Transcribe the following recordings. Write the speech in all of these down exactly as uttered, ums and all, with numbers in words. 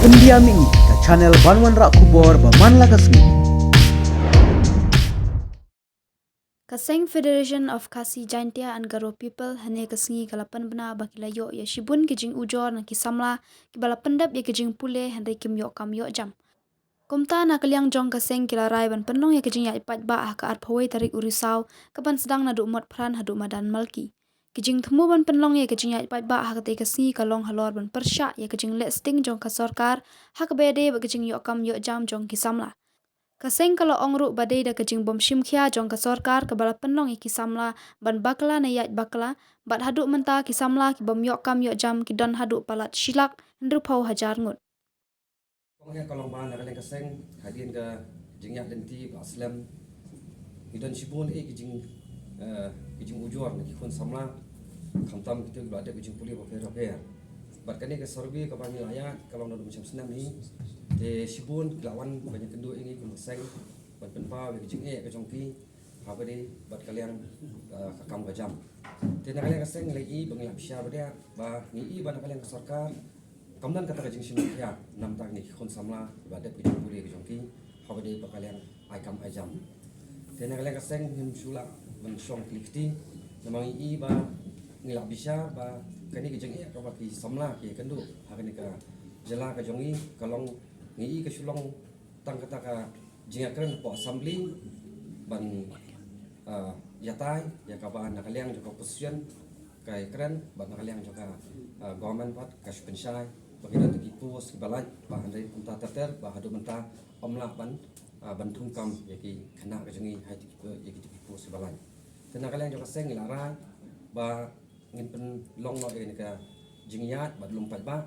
India Mini, ka channel ban wanrah khubor ba man la ka sngi. Ka seng Federation of Khasi Jaintia and Garo People hynne ka sngi ka la pynbna ba ki la ïoh ïa shibun ki jingujor na ki samla kiba la pyndep ïa ki jingpule hynrei kim ïoh kam ïoh jam. Kumta na ka liang jong ka seng ki la rai ban pynlong ïa ka jingïaid paidbah ha ka arphew wei tarik u Risaw, ka ban sdang naduh Motphran haduh madan Malki. Ki jingthmu ban pynlong ïa ka jingïaid paidbah ha katei ka sngi ka long halor ban pyrshah ïa ka jingleh sting jong ka sorkar ha kaba ïadei bad ka jingïoh kam ïoh jam jong ki samla. Ka seng ka la ong ruh ba dei da ka jingbym shim khia jong ka sorkar kaba la pynlong ïa ki samla ban bakla ne ïaid bakla, bad haduh mynta ki samla ki bym ïoh kam ïoh jam ki don haduh palat shi lak hynriewphew hajar ngut. Kong ïa ka long ba na ka liang ka seng hadien ka jingïaid lynti ba slem, ki don shibun eh ki jing, eh, ki jingujor na ki khun samla, khamtam kito kiba la dep ki jingpule bapher bapher. Bad kane ka survey kaba ngi la ïaid ka long naduh mynshem snem hi, te shibun ki la wan ban ïakynduh ïa ngi kum ka seng ban pynpaw ïa ka jingeh ka jong ki ha kaba ïadei bad ka liang, eh, ka kam ka jam. Te na ka liang ka seng ngi la ïohi ba ngi la bishar ba dei ba ngi ïohi ba na ka liang ka sorkar kam don kata ka jingshim khia namar kine ki khun samla ba dep ki jingpule ka jong ki ha kaba ïadei bad ka liang ai kam ai jam. Te na ka liang ka seng ngim shu lah ban shong kli kti namar ngi ïohi ba ngi la bishar ba kane ka jingeh kaba ki samla ki ïakynduh ha kane ka jylla ka jong ngi ka long, ngi ïohi ka shu long tang kata ka jingïakren hapoh assembly ban, ah, ïatai ïa kaba na ka liang jong ka opposition ka ïakren bad na ka liang jong ka, ah, government pat ka shu pynshai ba ki don ki post kiba lait, ba hynrei kumta ter ter ba haduh mynta ym lah ban, ah, ban thung kam ïa ki khynnah ka jong ngi ha ïa ki post kiba lait. Te na ka liang jong ka seng ngi la rai ba ngin pynlong noh ïa kane ka jingïaid bad lum paidbah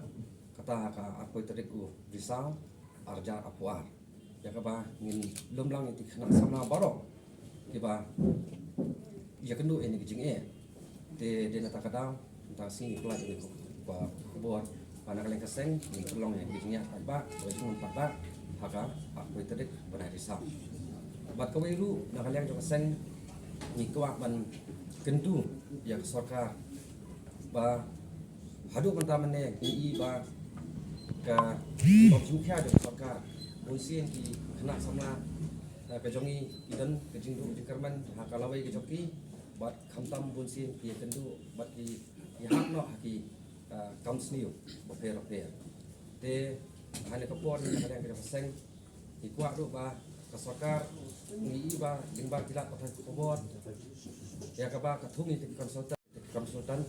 kata ha ka arphew tarik u Risaw arhajar arphew ar, ïa kaba ngin lum lang ïa ki khynnah samla baroh kiba ïakynduh ïa kane ka jingeh. Te dei na kata ka daw mynta ka sngi ngi pynlait ïa ka khubor ba na ka liang ka seng ngin pynlong ïa ka jingïaid paidbah, ka jinglum paidbah ha ka arphew tarik bnai Risaw. Bad kawei ruh na ka liang jong ka seng ngi kwah ban kyntu ïa ka sorkar ba haduh mynta mynne ngi ïohi ba ka bym shim khia jong ka sorkar, bunsien ki khynnah samla, eh, ka jong ngi ki don ka jingduh jingkyrmen ha ka lawei ka jong ki, bad khamtam bunsien ki ïakynduh bad ki ïahap noh ha ki, eh, kam sniew bapher bapher. Te ha kane ka por ngi na ka liang ka jong ka seng ngi kwah ruh ba ka sorkar, ngi ïohi ba lyngba ki lad pathai khubor ïa kaba ka thung ïa ki consultant, consultant,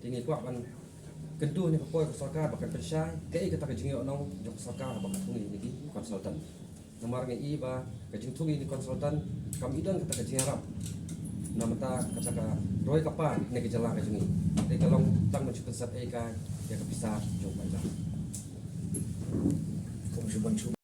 te ngi kwah ban kyntu ha kane ka por ka sorkar ba kan pynshai kaei kata ka jingïohnong jong ka sorkar ba ka thung ïa kine ki consultant. Namar ngi ïohi ba ka jingthung ïa kine ki consultant kam i don kata ka jingïarap na bynta kata ka roi ka par ne ka jylla ka jong ngi. Te ka long tang ban shu pynsep ei kai ïa ka pisa jong ka jylla.